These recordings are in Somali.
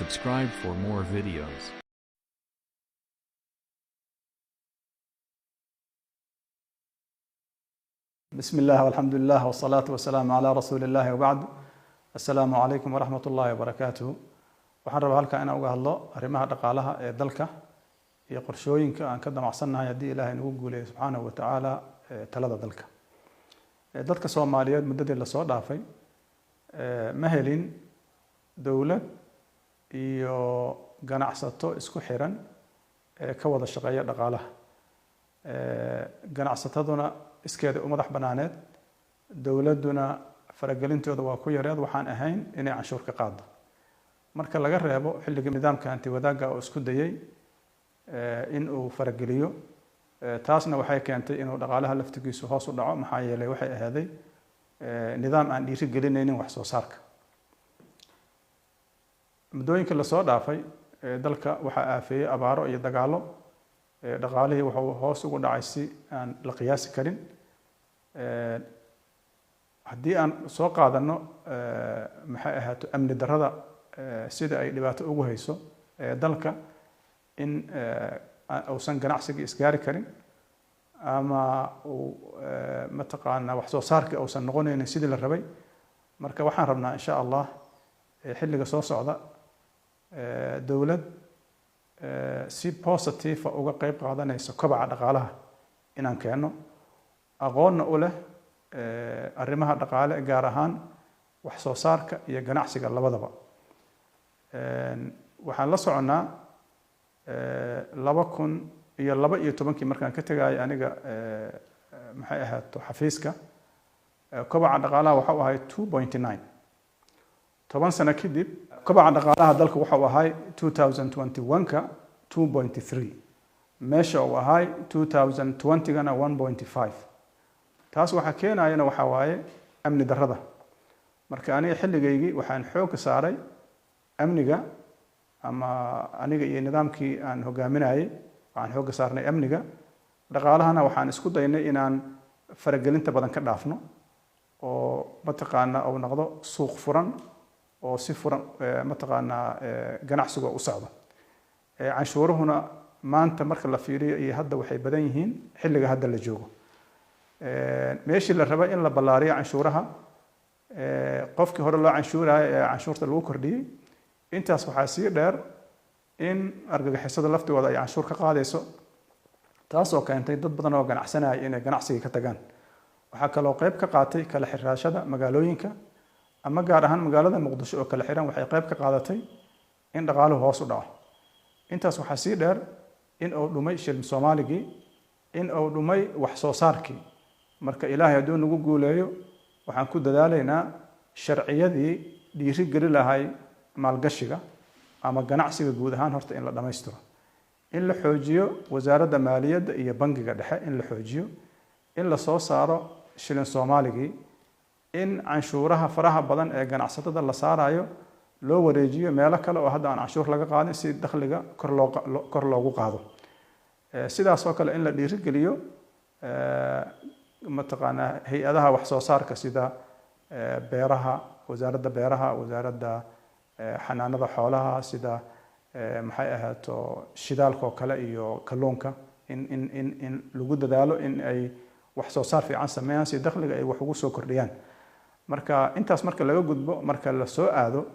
Subscribe for more videos. بسم الله والحمد لله والصلاة والسلام على رسول الله وبعد، السلام عليكم ورحمة الله وبركاته. Waxaan rabaa halkaa inaan uga hadlo arrimaha dhaqaalaha ee dalka iyo qorshooyinka aan ka damacsannahay haddii Ilaahay nagu guuleeyo subxaanahu wa tacaala talada dalka. Dadka Soomaaliyeed muddadii lasoo dhaafay ma helin dowlad iyo ganacsato isku xiran ee ka wada shaqeeya dhaqaalaha. Ganacsataduna iskeeda u madax banaaneed, dowladduna faragelintooda waa ku yareed, waxaan ahayn inay canshuur ka qaado, marka laga reebo xilligii nidaamka hanti wadaagga oo isku dayay in uu farageliyo. Taasna waxay keentay inuu dhaqaalaha laftigiisu hoos u dhaco, maxaa yeelay waxay ahaaday nidaam aan dhiiri gelinaynin wax soo saarka. Muddooyinka lasoo dhaafay dalka waxaa aafeeyey abaaro iyo dagaallo. Dhaqaalihii wuxuu hoos ugu dhacay si aan la qiyaasi karin. Haddii aan soo qaadano, maxay ahaato, amni darrada sida ay dhibaato ugu hayso dalka, in uusan ganacsigii isgaari karin ama uu mataqaanaa wax soo saarkii uusan noqonaynin sidii la rabay. Marka waxaan rabnaa, insha Allah, xilliga soo socda dowlad si positive uga qeyb qaadanaysa kobaca dhaqaalaha inaan keenno, aqoonna u leh arrimaha dhaqaale, gaar ahaan wax soo saarka iyo ganacsiga labadaba. Waxaan la soconnaa 2012-kii markaan ka tegayay aniga, maxay ahaato, xafiiska, kobaca dhaqaalaha waxau ahay 2.9. 10 sano kadib kobaca dhaqaalaha dalka waxau ahay 2021-ka 2.3, meesha uu ahay 2020-gana 1.5. Taas waxaa keenayana waxaa waaye amni darrada. Marka aniga xilligaygii waxaan xoogga saaray amniga, ama aniga iyo nidaamkii aan hogaaminayay waxaan xoogga saarnay amniga. Dhaqaalahana waxaan isku daynay inaan faragelinta badan ka dhaafno oo mataqaanaa uu noqdo suuq furan oo si furan mataqaanaa ganacsigu u socdo. Canshuuruhuna maanta marka la fiiriyo iyo hadda waxay badan yihiin xilliga hadda la joogo. Meeshii la rabay in la ballaariyo canshuuraha, qofkii hore loo canshuurayo ee canshuurta lagu kordhiyey. Intaas waxaa sii dheer in argagixisada laftigooda ay canshuur ka qaadayso, taasoo keentay dad badan oo ganacsanaya inay ganacsigii ka tagaan. Waxaa kaloo qayb ka qaatay kala xiraashada magaalooyinka, ama gaar ahaan magaalada Muqdisho oo kala xiran, waxay qayb ka qaadatay in dhaqaaluhu hoos u dhaco. Intaas waxaa sii dheer in uu dhumay shilin Soomaaligii, in uu dhumay wax soo saarkii. Marka Ilaahay hadduu nagu guuleeyo, waxaan ku dadaalaynaa sharciyadii dhiiri geli lahay maalgashiga ama ganacsiga guud ahaan horta in la dhammaystiro, in la xoojiyo wasaaradda maaliyadda iyo bangiga dhexe in la xoojiyo, in la soo saaro shilin Soomaaligii, in canshuuraha faraha badan ee ganacsatada la saarayo loo wareejiyo meelo kale oo hadda aan canshuur laga qaadin si dakhliga kor loogu qaado. Sidaas oo kale in la dhiirigeliyo mataqaanaa hay-adaha wax soo saarka sida beeraha, wasaaradda beeraha, wasaaradda xanaanada xoolaha, sida, maxay ahaato, shidaalka oo kale iyo kalluunka, in lagu dadaalo in ay wax soo saar fiican sameeyaan si dakhliga ay wax ugu soo kordhiyaan. Marka intaas marka laga gudbo, marka la soo aado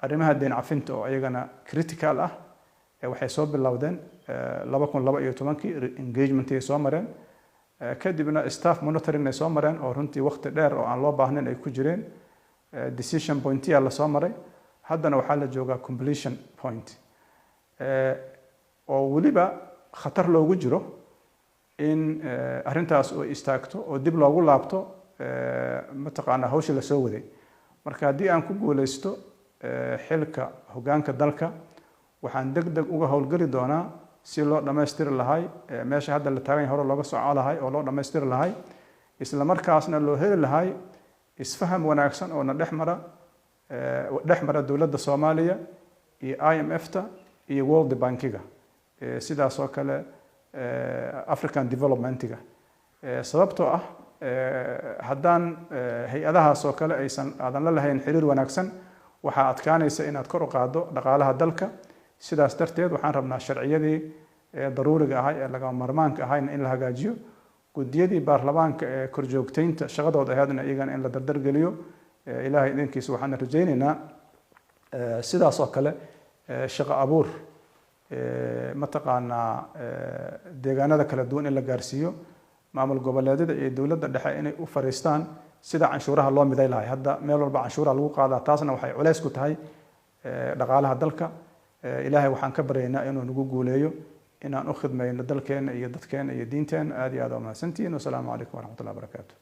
arrimaha deyn cafinta oo iyagana critical ah, waxay soo bilowdeen 2012-kii, engagementii ay soo mareen, kadibna staff monitoring ay soo mareen oo runtii waqti dheer oo aan loo baahnayn ay ku jireen. Decision pointiya la soo maray, haddana waxaa la joogaa completion point oo weliba khatar loogu jiro in arrintaas oo istaagto oo dib loogu laabto mataqaanaa hawsha lasoo waday. Marka haddii aan ku guuleysto xilka hoggaanka dalka, waxaan deg deg uga howlgeli doonaa si loo dhammaystiri lahay meesha hadda la taagan yahay, hore looga soco lahay oo loo dhammaystiri lahay, isla markaasna loo heli lahay isfaham wanaagsan oo na dhex mara dowladda Soomaaliya iyo IMF-ta iyo World Bankiga, sidaas oo kale African Developmentiga, sababtoo ah haddaan hay-adahaas oo kale aysan aadan la lahayn xiriir wanaagsan, Waxaa adkaanaysa inaad kor u qaaddo dhaqaalaha dalka. Sidaas darteed waxaan rabnaa sharciyadii daruuriga ahay ee lagama maarmaanka ahayna in la hagaajiyo, guddiyadii baarlamaanka ee korjoogteynta shaqadooda ahaydna iyagana in la dardargeliyo. Ilaahay idinkiisa waxaana rajaynaynaa sidaas oo kale shaqo abuur mataqaanaa deegaanada kala duwan in la gaarsiiyo, maamul goboleedyada iyo dowladda dhexe inay u fariistaan sida canshuuraha loo miday lahay. Hadda meel walba canshuuraha lagu qaadaa, taasna waxay culays ku tahay dhaqaalaha dalka. Ilaahay waxaan ka baryaynaa inuu nagu guuleeyo inaan u khidmayno dalkeena iyo dadkeena iyo diinteena. Aad iyo aad waa mahadsantihiin. Wasalaamu calaykum waraxmatullahi wabarakaatu.